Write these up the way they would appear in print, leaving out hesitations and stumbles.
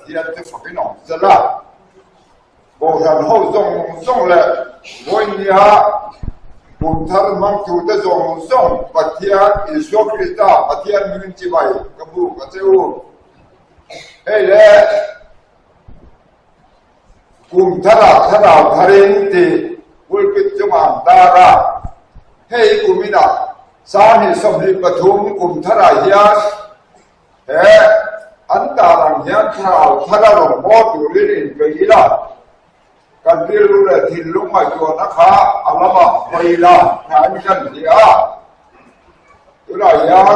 Pathian chu fakin awm sela. Kohhran ho zawng zawng leh vawinia kum thar hmangtute zawng zawng Pathian Isua Krista Pathian hmingin chibai ka buk a che u. Hei le kum tharah thlarau tharin tih pulpit chungah an tar a, hei kuminah 2023 kum tharah hian He an tar ang hian thlarau thar a rawn haw turin inpeih ila, kan rilru leh thinlung ngaihtuahna kha a lamah hawi ila thain kan ti a. Tunah hian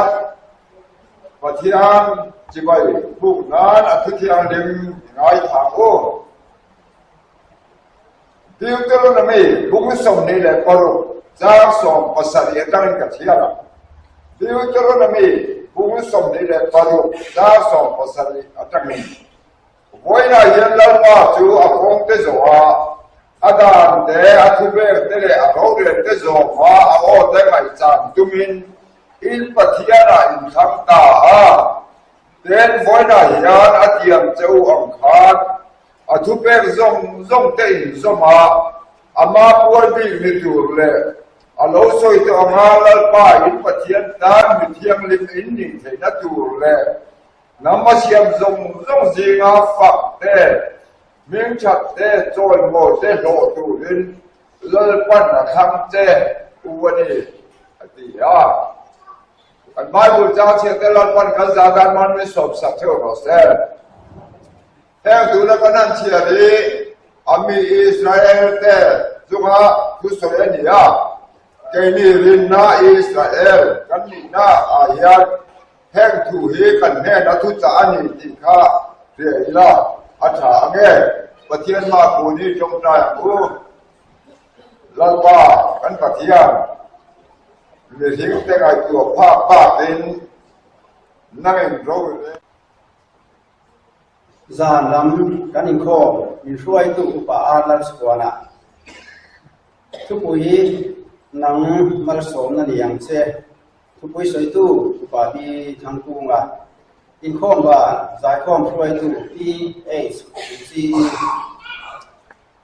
Pathian chibai buk nan a thuthianghlim i ngaithla ang u. Deuteronomy bung 26 chang 17 atangin ka chhiar a. Deuteronomy bung 26 chang 17 atangin, Vawiinah hian Lalpa chu a kawngte zawh a, a dan te, a thupek te leh a rorel te zawm a, a aw te ngaihchan tumin in Pathianah in thlang ta a. Tin, vawiinah hian a tiam che u ang khan A thupek zawng zawng te inzawm a, ama pual bik ni tur leh a lo sawi tawh anga Lalpa in Pathian tan mi thianghlim in nih theihna tur leh hnam a siam zawng zawng zinga fak te, hmingthat te, chawimawi te hlawh turin Lalpan a thlang che u a ni, a ti a. Kan Bible chang chhiat te Lalpan kan zah dan man min sawmsak theuh rawh se. Heng tuna kan han chhiar hi a mi Israel te chunga thusawi a ni a, keini rinna Israel kan nihna ah hian heng thu hi kan hnena thuchah a ni tih kha hria ila a tha ange. Pathian hma kun hi tawngtai ang u. Lalpa kan Pathian, mihring te ngaihtuah phak bakin nangin ro le. Zan lam kan inkhawm min hruaitu Upa R Lalchhuana thupui nang malsawmna ni ang che. Thupui sawitu Upa Pi Thangkunga inkhawm van zaikhawm hruaitu Pi H C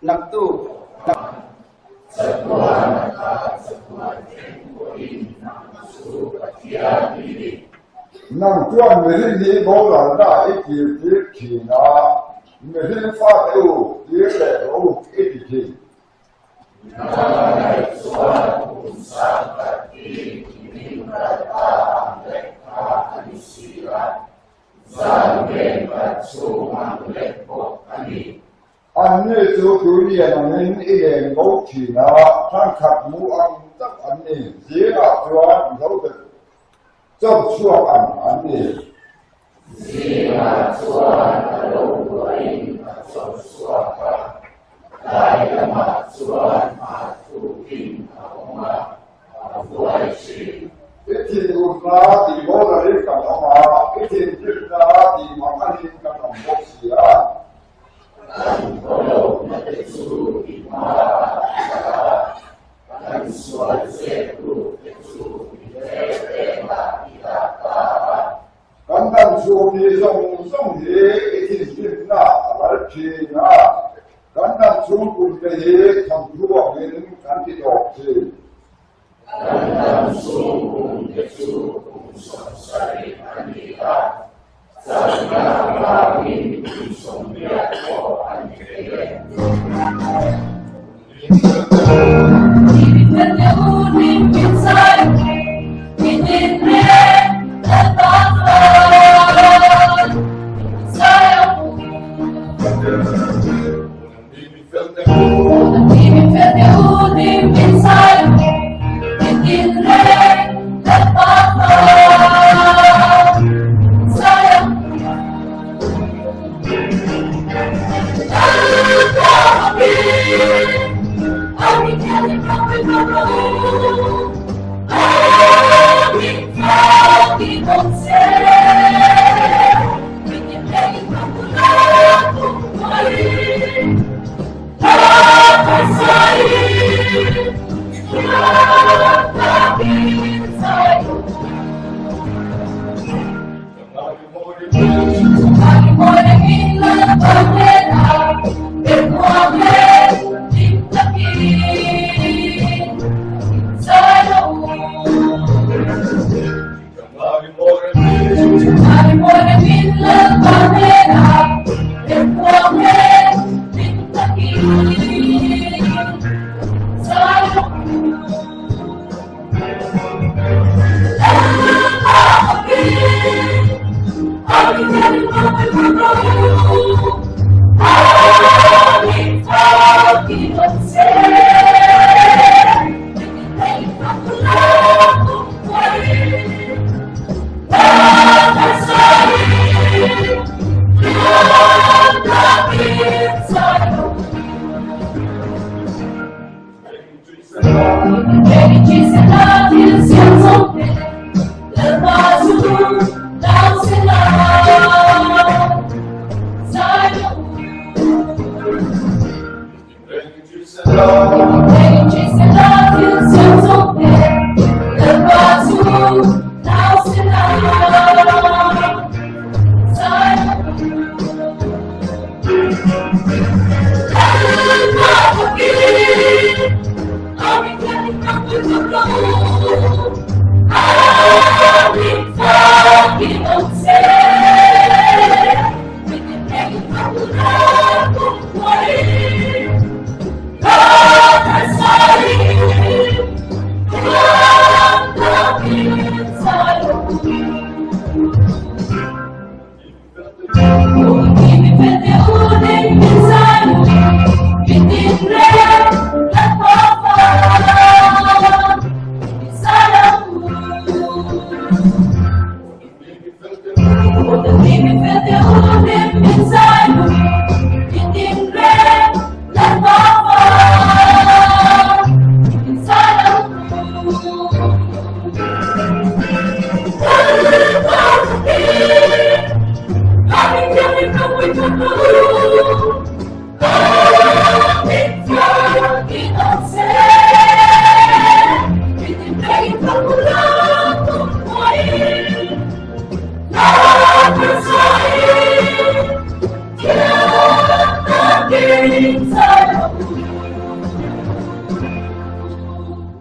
Naktu Nang chuan mihring hi boral na i tir tir thin a, mihring fate u tir leh rawh u i ti thin. Anni chu tuilian angin i len bo thin a, thangkhat mu ang tak an ni. Zingah chuan i lo belh chauh chhuak ang an ni. Zingah chuan a lo buaiin a chauh chhuak a, tlai lamah chuan a thukin a awm a, a buai thin. I thinurna tih borarin kan awm a, i thinrimna tih manganin kan awm bawk si a. Kan khawlohna te chu i hmaah i dah a, kan sual zêktu te chu i hmelhêmah i dah ta a. Kan dam chhung ni zawng zawng hi i thinrimna a ral thin a, kan dam chhung kum te hi thawmhnu angin kan ti tawp thin. Kan dam chhung kum te chu kum 70 a ni a, chakna avangin kum 80 pawh a ni thei e.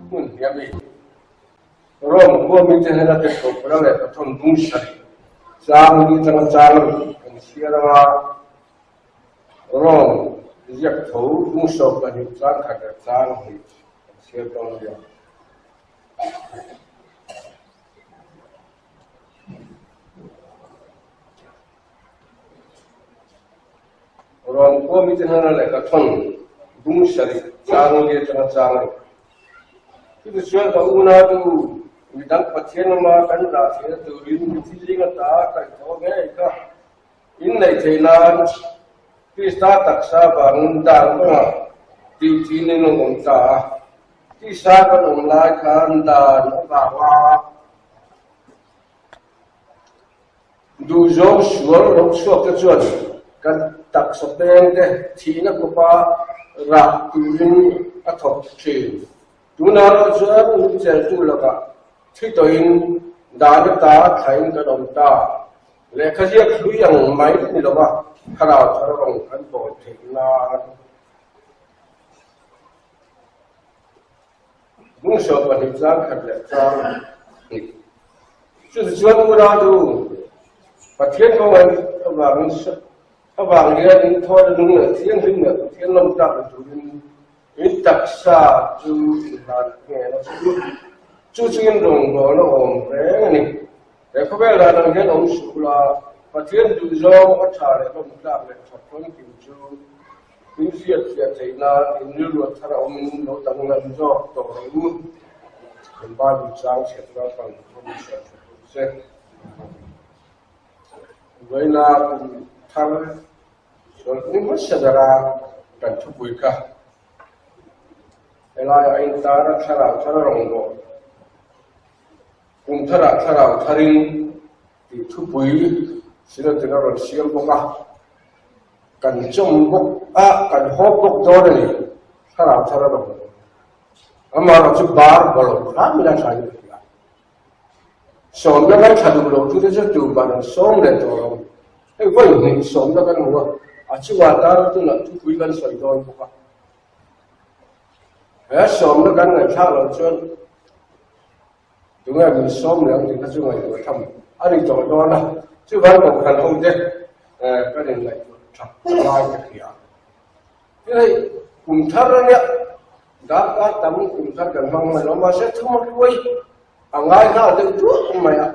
Hmun hniam i Rome khua mite hnena tirhkoh leh Pathawn bung sarih chang ni atanga chang kan chhiar anga Rome ziak tho bung 12 chang khat leh chang hnih kan chhiar dawn a nia. Rome khua mite hnena lehkha thawn bung sarih chang li atanga chang ruk. Chutichuan ka unau midang Pathian lama kan dah theihna turin mithi zinga ta kaihthawh ngei kha in neih theih nan Krista taksa vangin dan kawngah tih thinin a awm ta a. Tisa kan awm lai khan dan avanga Duhzawng sual lo chhuak te chuan kan taksa peng te thihna khawpa rah turin a thawk thin. Tunah erawh chuan min cheltu lakah thi tawhin dan ata thlain kan awm ta. Lehkha ziak hlui ang mai ni lova thlarau thar rawng kan bawl theih nan. Bung 12 chang khat leh chang hnih. Chutichuan Unau Pathian kawngah avangin avang hian in thawhna nung leh thianghlim leh Pathian lawm tlak ni turin in taksa chu in hlan ngen a chu. Chu chu in rawngbawlna awm reng a ni. He khawvel dan ang hian awm suh ula, Pathian duhzawng a tha leh lawm tlak leh that famkim chu In hriat fiah theih nan in rilruat thar a awmin lo danglam zawk tawh rawh u. Kan Bible chang chhiat naupang thawm hriat tha tur che. Vawiina kum thar chawlhni hmasa bera kan thupui kha helaiah a intar a thlarau thar rawngbawh kum tharah thlarau tharin tih thupui Synod-in a rawn siam bawk a. Kan chawm bawk a, kan hawp bawk dawn a ni, thlarau thar a rawn awm. Amaherawh chu bar bawlh hram ila tha in ka ti a. Sawmna kan tha duh lo tu te chu tuman an sawm leh tawh lo. Hei vawi hnih sawmna kan hmu a, a chungah tan tunah thupui kan sawi dawn bawk a. He sawmna kan ngaihthlak loh chuan Tunge min sawm leh ang tih kha chu ngaihtuah tham a ni tawh dawn a, chuvang kohhran ho te kan inngaihtuah that lai ka hria. Tin hei kum thar ania darkar tam kum thar kan hmang hman lo mahse thuma hruai a ngai nghal deuh duah mai a.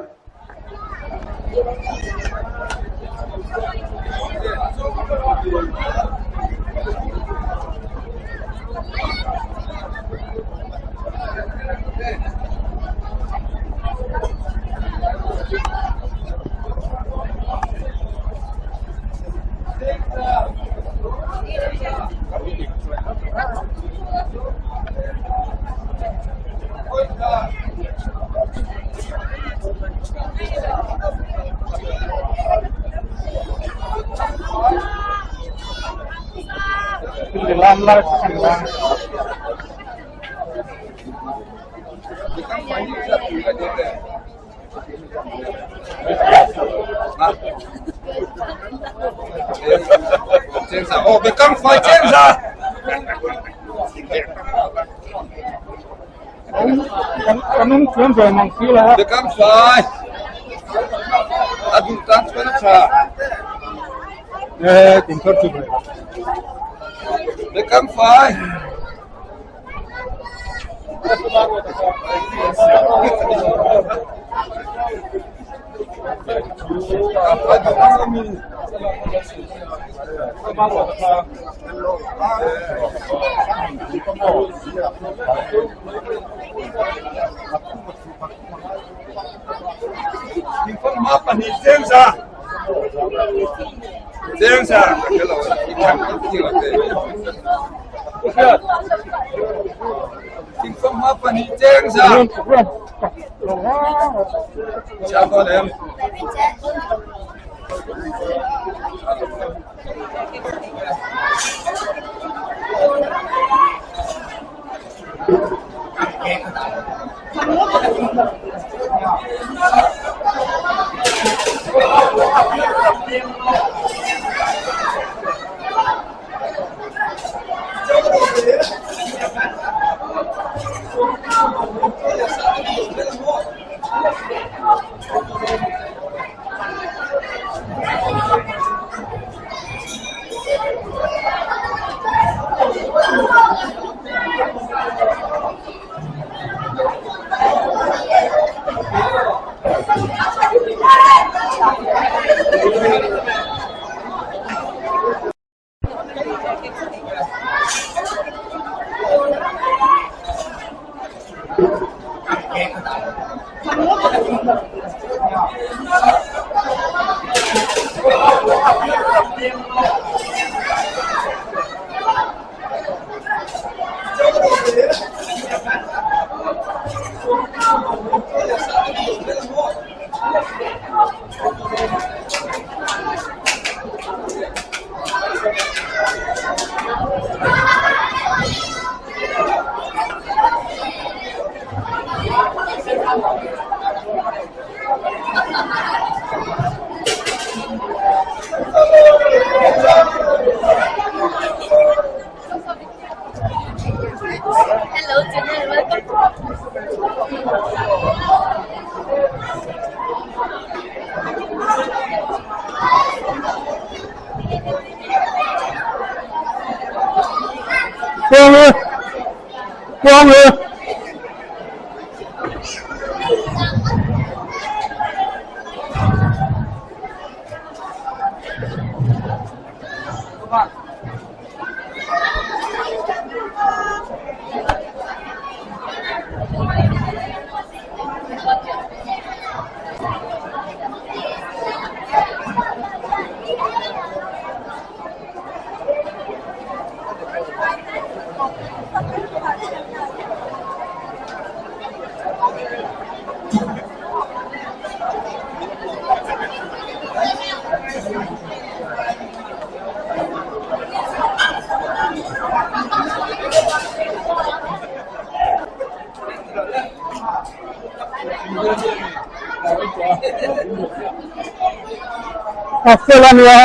A fel a nia.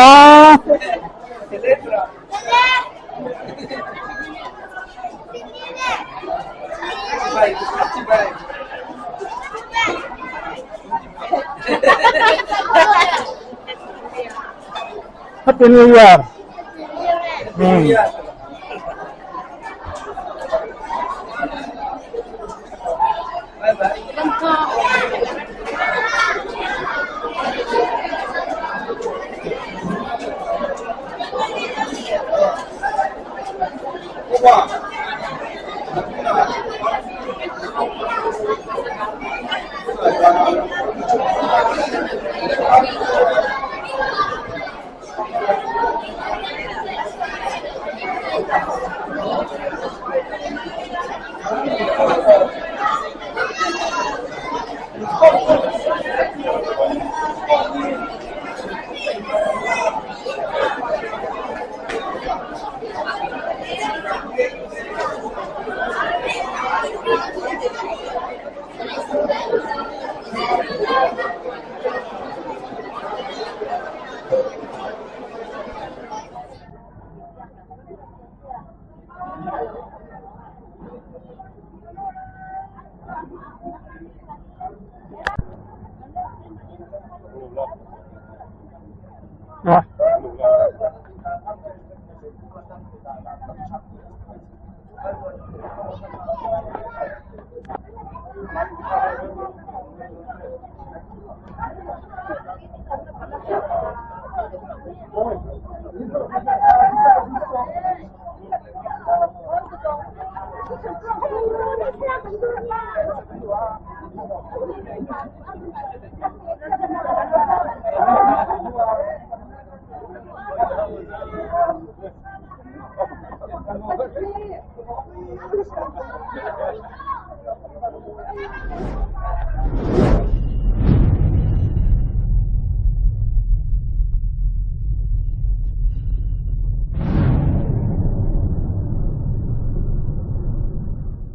Happy New Year.